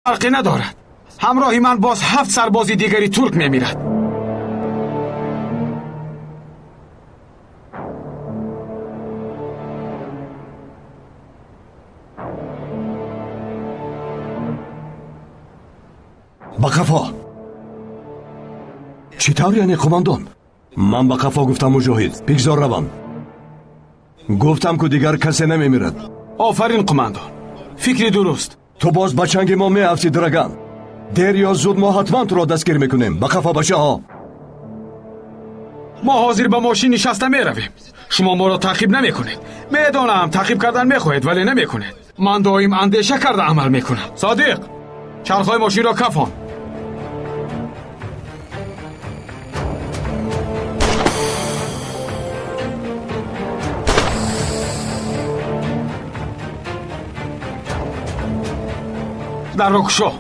Фарқе надорад. Ҳамроҳи ман боз 7 сарбози дигари турк мемирад. Ба қафо. Чӣ тавр яъне қумандон? Ман ба қафо гуфтам, муҷоҳид, бигзор равам. Гуфтам ку дигар касе намемирад. Офарин қумандон, фикри дуруст. Ту боз ба чанги мо меафтӣ, Драган. Дер ё зуд мо ҳатман туро дастгир мекунем. Ба қафо, бачаҳо. Мо ҳозир ба мошин нишаста меравем. Шумо моро таъқиб намекунед. Медонам таъқиб кардан мехоҳед, вале намекунед. Ман доим андеша карда амал мекунам. Содиқ, чархҳои мошинро кафон. Дарро кушо.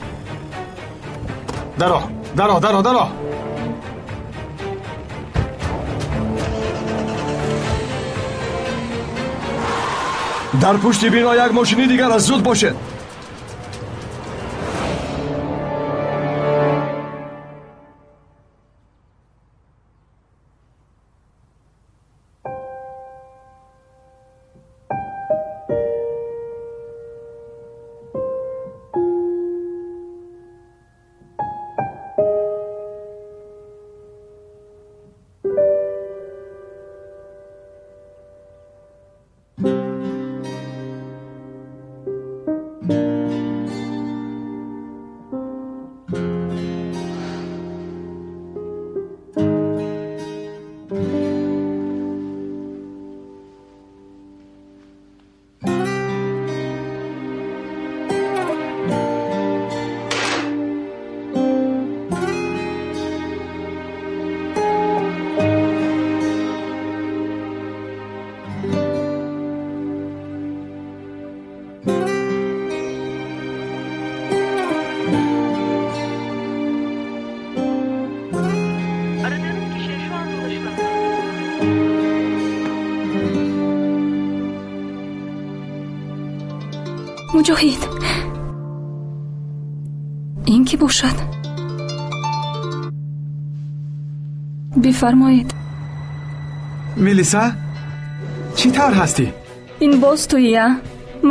Даро, даро, даро, даро. Дар пушти бино як мошини дигар аст, зуд бошед. Муҷоҳид, ин кӣ бошад? Бифармоед. Мелиса, чӣ тавр ҳастӣ? Ин боз туия?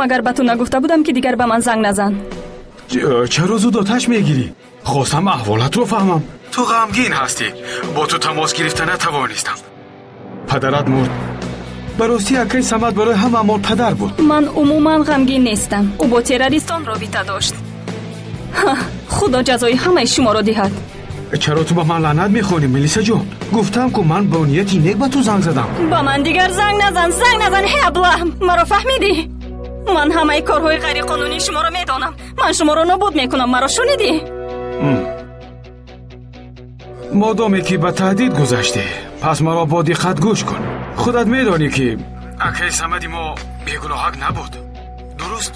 Магар ба ту нагуфта будам, ки дигар ба ман занг назан? Чаро зуд оташ мегирӣ? Хостам аҳволатро фаҳмам. Ту ғамгин ҳастӣ. Бо ту тамос гирифта натавонистам. Падарат мурд. Ба ростӣ акаи Самад барои ҳамаамон падар буд. Ман умуман ғамгин нестам. Ӯ бо террористон робита дошт. Худо ҷазои ҳамаи шуморо диҳад. Чаро ту ба ман лаънат мехонӣ, Мелисаҷон? Гуфтам ку ман бо нияти нек ба ту занг задам. Ба ман дигар занг назан, занг назан, ҳе аблаҳ! Маро фаҳмидӣ? Ман ҳамаи корҳои ғайриқонунии шуморо медонам. Ман шуморо нобуд мекунам, маро шунидӣ? Модоме ки ба таҳдид гузаштӣ, пас маро бо диққат гӯш кун. Худат медонӣ, ки акаи Самади мо бегуноҳак набуд. Дуруст?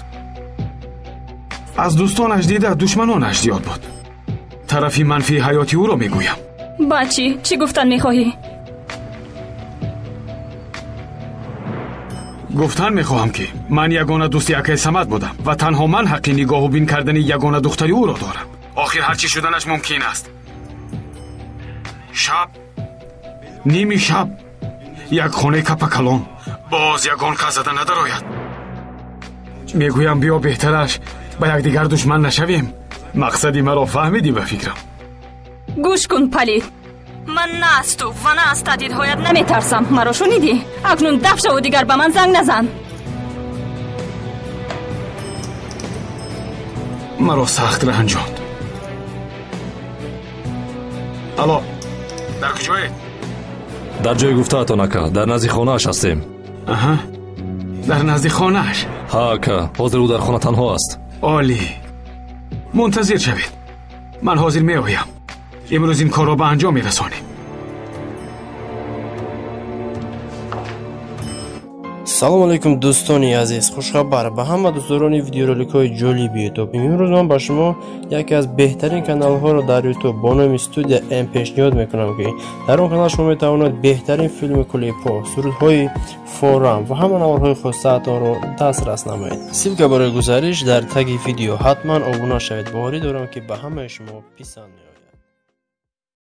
Аз дӯстонаш дида душманонаш зиёд буд. Тарафи манфии ҳаёти ӯро мегӯям. Ба чӣ? Чӣ гуфтан мехоҳӣ? Гуфтан мехоҳам, ки ман ягона дӯсти акаи Самад будам ва танҳо ман ҳаққи нигоҳу бин кардани ягона духтари ӯро дорам. Охир ҳар чӣ шуданаш мумкин аст. Шаб, ними шаб, як хонаи капакалон боз ягон кас зада надарояд. Мегӯям, биё беҳтараш ба якдигар душман нашавем. Мақсади маро фаҳмидӣ ба фикрам. Гӯш кун, палид, ман на аз ту ва на аз таҳдидҳоят наметарсам. Маро шунидӣ? Акнун даф шаву дигар ба ман занг назан. Маро сахт ранҷонд. Алло, дар куҷоед? Дар ҷои гуфтаатон, ака, дар назди хонааш ҳастем. Аҳа, дар назди хонааш? Ҳа, ака, ҳозир ӯ дар хона танҳо аст. Олӣ, мунтазир шавед, ман ҳозир меоям. Имрӯз ин корро ба анҷом мерасонем. Салом алейкум, дӯстони азиз. Хушхабар ба ҳама дӯстдорони видеороликҳои ҷолиби Ютуб. Имрӯз ман ба шумо яке аз беҳтарин каналҳоро дар Ютуб бо номи Студия М пешниҳод мекунам, ки дар он канал шумо метавонед беҳтарин филму клипҳо, сурудҳои форам ва ҳама наворҳои хостаатонро дастрас намоед. Ссылка барои гузариш дар таги видео. Ҳатман обуна шавед. Боварӣ дорам, ки ба ҳамаи шумо писанд меояд.